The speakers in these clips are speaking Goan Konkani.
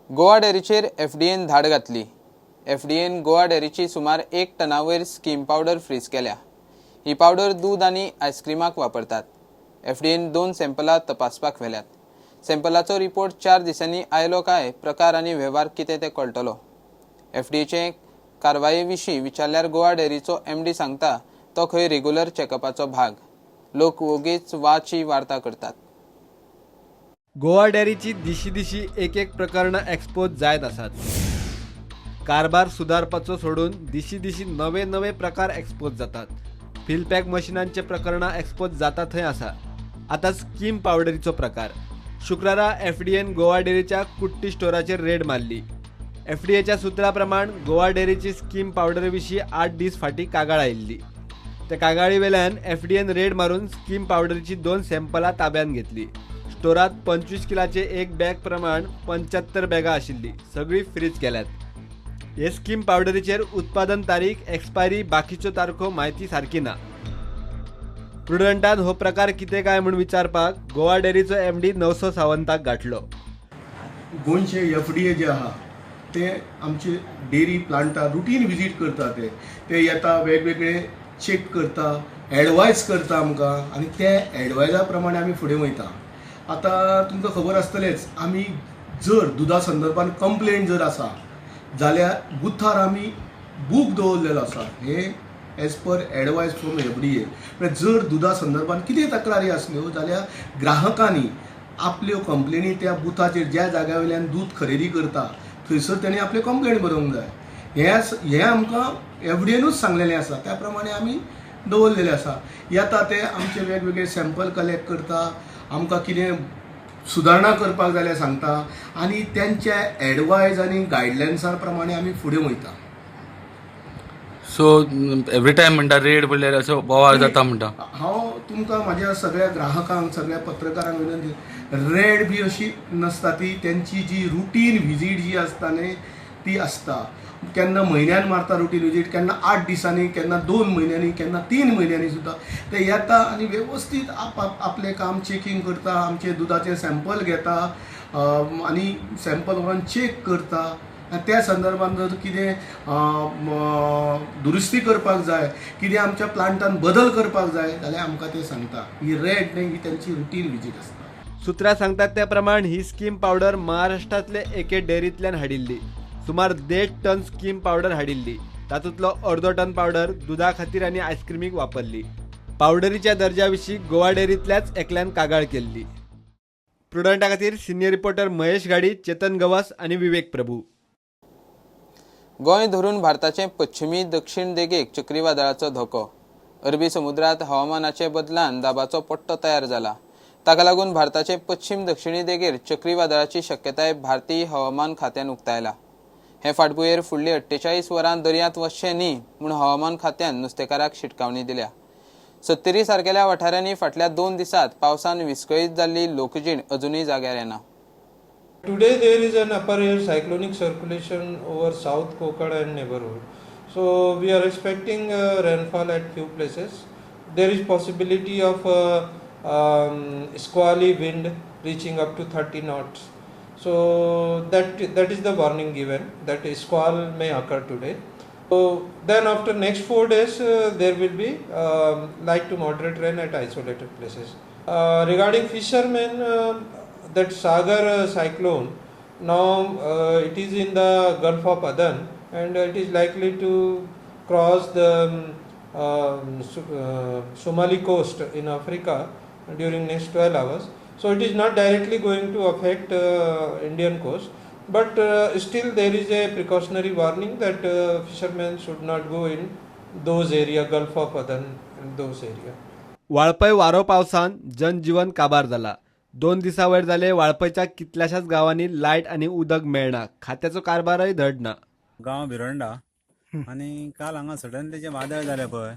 गोवा डेअरीचेर एफडीएन धाड घातली. एफडीएन गोवा डेअरीची सुमार एक टना वयर स्कीम पावडर फ्रीज केल्या. ही पावडर दूद आनी आयस्क्रिमाक वापरतात. एफडीएन दोन सॅम्पलां तपासपाक व्हेल्यात. सॅम्पलाचो रिपोर्ट 4 दिसांनी आयलो काय प्रकार आनी वेव्हार कितें तें कळटलो. एफडीएचे कारवाये विशीं विचारल्यार गोवा डेअरीचो एमडी सांगता, तो खंय रेग्युलर चेकअपाचो भाग. लोक वोगीच वाची वार्ता करतात. गोवा डेअरीची दिशी दिशी एक एक प्रकरणां एक्सपोज जायत आसात. कारभार सुदारपाचो सोडून दिशी दिशी नवे नवे प्रकार एक्सपोज जातात. फिल पॅक मशिनांचे प्रकरणां एक्सपोज जाता थंय आसा, आतां स्कीम पावडरीचो प्रकार. शुक्रारा एफडीएन गोवा डेअरीच्या कुट्टी स्टोराचेर रेड मारली. एफडीएच्या सुत्रा प्रमाण गोवा डेअरीची स्कीम पावडरी विशीं 8 दीस फाटीं कागाळ आयिल्ली. त्या कागाळी वेल्यान एफडीएन रेड मारून स्कीम पावडरीची दोन सॅम्पलां ताब्यांत घेतली. स्टोरात 25 किलाचे एक बॅग प्रमाण 75 बॅगां आशिल्ली, सगळी फ्रीज केल्यात. हे स्कीम पावडरीचेर उत्पादन तारीख, एक्सपायरी, बाकीच्यो तारखो म्हायती सारकी ना. प्रुडंटान हो प्रकार कितें काय म्हूण विचारपाक गोवा डेअरीचो एमडी नवसो सावंताक गाठलो. गोंयचे एफडीए जे आहा ते आमचे डेअरी प्लांटार रुटीन विजीट करता. ते ते येता, वेगवेगळे चेक करता, एडवायज करता आमकां आनी ते एडवायजा प्रमाणे आमी फुडें वयता. आतां तुमकां खबर आसतलेंच, आमी जर दुदा संदर्भान कंप्लेन जर आसा जाल्यार बुथार आमी बूक दवरलेलो आसा. हे as per advice from FDA. म्हळ्यार जर दुदा संदर्भान कितें तक्रारी आसल्यो जाल्यार ग्राहकांनी आपल्यो कंप्लेनी त्या बुथाचेर, ज्या जाग्या वयल्यान दूद खरेदी करता थंयसर तेणी आपले कंप्लेन बरोवंक जाय. हें आमकां एफडीएनूच सांगलेलें आसा. त्या प्रमाणे आमी दवरलेलें आसा. येता ते, आमचे वेगवेगळे सॅम्पल कलेक्ट करता, आमकां कितें सुदारणा करपाक जाल्यार सांगता आनी तेंच्या एडवायज आनी गायडलायन्सां प्रमाणे आमी फुडें वयता. सो एवरी टायम म्हणटा, रेड पडल्यार असो बोवाळ जाता म्हणटा. हांव तुमकां, म्हाज्या सगळ्या ग्राहकांक, सगळ्या पत्रकारांक विनंती, रेड बी अशी नासता. ती तेंची जी रुटीन व्हिजीट जी आसता न्ही, ती आसता. केन्ना म्हयन्यान मारता रुटीन व्हिजीट, केन्ना 8 दिसांनी, केन्ना 2 म्हयन्यांनी, केन्ना 3 म्हयन्यांनी सुद्दां. ते येता आनी वेवस्थीत आप आप आपलें काम चेकींग करता, आमचे दुदाचें सॅम्पल घेता आनी सॅम्पल व्हरून चेक करता आनी त्या संदर्भात जर कितें दुरुस्ती करपाक जाय, कितें आमच्या प्लांटान बदल करपाक जाय जाल्यार आमकां ते सांगता. ही रेड न्ही, ही तेंची रुटीन विजीट आसता. सुत्रां सांगतात त्या प्रमाण ही स्कीम पावडर महाराष्ट्रांतले एके डेअरींतल्यान हाडिल्ली. सुमार देड टन स्कीम पावडर हाडिल्ली. तातूंतलो अर्दो टन पावडर दुदा खातीर आनी आयस्क्रिमीक वापरली. पावडरीच्या दर्जा विशीं गोवा डेअरींतल्याच एकल्यान कागाळ केल्ली. प्रुडंटा खातीर सिनियर रिपोर्टर महेश घाडी, चेतन गवास आनी विवेक प्रभू. गोंय धरून भारताचे पश्चिमी दक्षिण देगेक चक्रीवादळाचो धोको. अरबी समुद्रात हवामानाचे बदलान दाबाचो पट्टो तयार जाला. ताका लागून भारताचे पश्चिम दक्षिणी देगेर चक्रीवादळाची शक्यताय भारतीय हवामान खात्यान उक्तायला. हे फाटभुंयेर फुडली 48 वरां दर्यांत वचचें न्ही म्हूण हवामान खात्यान नुस्तेकाराक शिटकावणी दिल्या. सत्तरी सारकेल्या वाठारांनी फाटल्या 2 दिसांत पावसान विस्कळीत जाल्ली लोकजीण अजुनूय जाग्यार येना. Today there is an upper air cyclonic circulation over South Konkan and neighborhood. So we are expecting rainfall at few places. There is possibility of squally wind reaching up to 30 knots. So that is the warning given that a squall may occur today. So then after next 4 days there will be light to moderate rain at isolated places. Regarding fishermen, that Sagar cyclone, now it is in the Gulf of Aden and it is likely to cross the Somali coast in Africa during next 12 hours. So it is not directly going to affect Indian coast, but still there is a precautionary warning that fishermen should not go in those area, Gulf of Aden and those area. Valpoi वारो पावसान जनजीवन काबार जाला. 2 दिसां वयर जाले, वाळपयच्या कितल्याशाच गांवांनी लायट आनी उदक मेळना. खात्याचो कारभारय धड ना. गांव भिरोंडा आनी काल हांगा सडनली जें वादळ जालें पळय,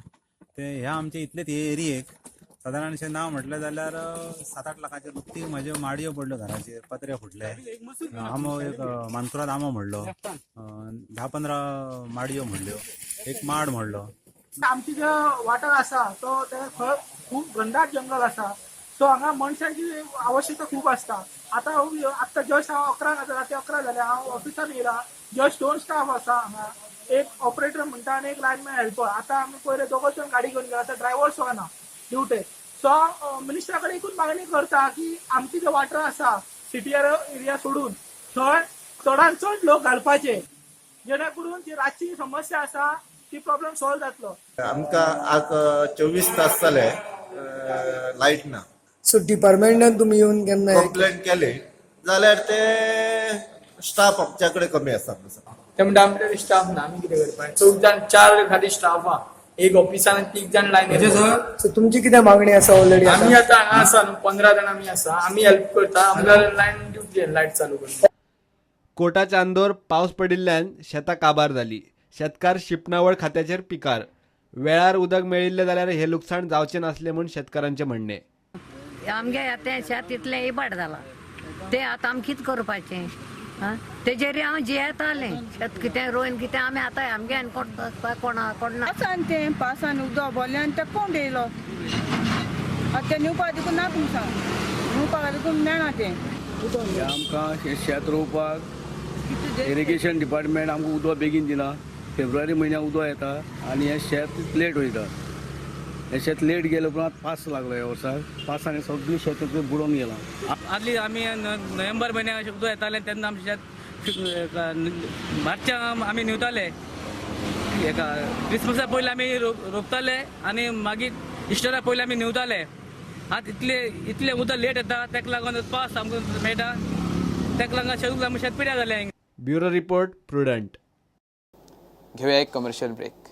ते ह्या आमच्या इतलेच हे एरियेक सादारणशें ना म्हटलें जाल्यार 7-8 लाखाच्यो नुकती म्हाज्यो माडयो पडल्यो, घराचेर पत्रे फुटले, आंबो एक मानकुराद आंबो मोडलो, 10-15 माडयो मोडल्यो, एक माड मोडलो. आमची जो वाठार आसा तो ते खंय खूब घनदाट जंगल आसा. सो हांगा मनशाची आवश्यकता खूब आसता. आतां हांव आत्तां जस्ट हांव 11 आतां राती 11 जाल्या, हांव ऑफिसान येयला. जस्ट दोन स्टाफ आसा हांगा, एक ऑपरेटर म्हणटा आनी एक लायनमॅन हेल्पर. आतां आमी पयले दोगोच जाण गाडी घेवन गेला, आतां ड्रायव्हर सुद्दां ना ड्युटे. सो मिनिस्टरा कडेन एकूच मागणी करता की आमची जे वाठार आसा सिटी एरिया सोडून थंय चडान चड लोक घालपाचे, जेणे करून जी रातची समस्या आसा ती प्रॉब्लेम सॉल्व जातलो. आमकां आज 24 तास जाले लायट ना. सो डिपार्टमेंटान तुमी येवन केन्ना कंप्लेंट केली जाल्यार ते स्टाफ आमच्या कडेन कमी आसा म्हणून सांगता. ते म्हणटा आमचे स्टाफ ना, आमी कितें करपाचें? 4 जाण, 4 खाली स्टाफ आहा, एक ऑफिसान आनी 3 जाण लायनीर. सो तुमची कितें मागणी आसा ऑलरेडी? आमी आतां हांगा आसा न्हू, 15 जाण आमी आसा, आमी हेल्प करता, आमकां लायन दिवची, लायट चालू करून. कोटा चांदोर पावस पडिल्ल्यान शेतां काबार जाली. शेतकार शिंपणावळ खात्याचेर पिकार. वेळार उदक मेळिल्लें जाल्यार हें लुकसाण जावचें नासलें म्हूण शेतकारांचें म्हणणें. आमगे तें शेत इतलें इबाड जालां, तें आतां आमी कितें करपाचें? आं, तेजेर हांव जियेतालें. शेत कितें रोवन कितें आमी आतां आमगे आनी कोण कोणा कोण ना. पावसान तें पावसान उदक भरलें आनी तें कोण येयलो आतां तें न्हिवपा देखून ना, तुमकां न्हिवपाक देखून मेळना तें. आमकां शेत रोवपाक इरिगेशन डिपार्टमेंट आमकां उदक बेगीन दिना. फेब्रुवारी म्हयन्याक उदक येता आनी हें शेत लेट वयता. हें शेत लेट गेले उपरांत पास लागलो ह्या वर्साक, पासांनी सगळीं शेत बुडोवन गेलां. आदली आमी नोव्हेंबर म्हयन्याक उदक येतालें तेन्ना आमचें शेत मार्चा आमी न्हिवताले. हेका क्रिसमसा पयलीं आमी रोपताले आनी मागीर इस्टरा पयलीं आमी न्हिवताले. आतां इतले इतले उदक लेट येता, ताका लागून पावस आमकां मेळटा, ताका लागून शेत शेत पिड्यार जालें. Bureau report, Prudent. घेवया एक कमर्शियल ब्रेक.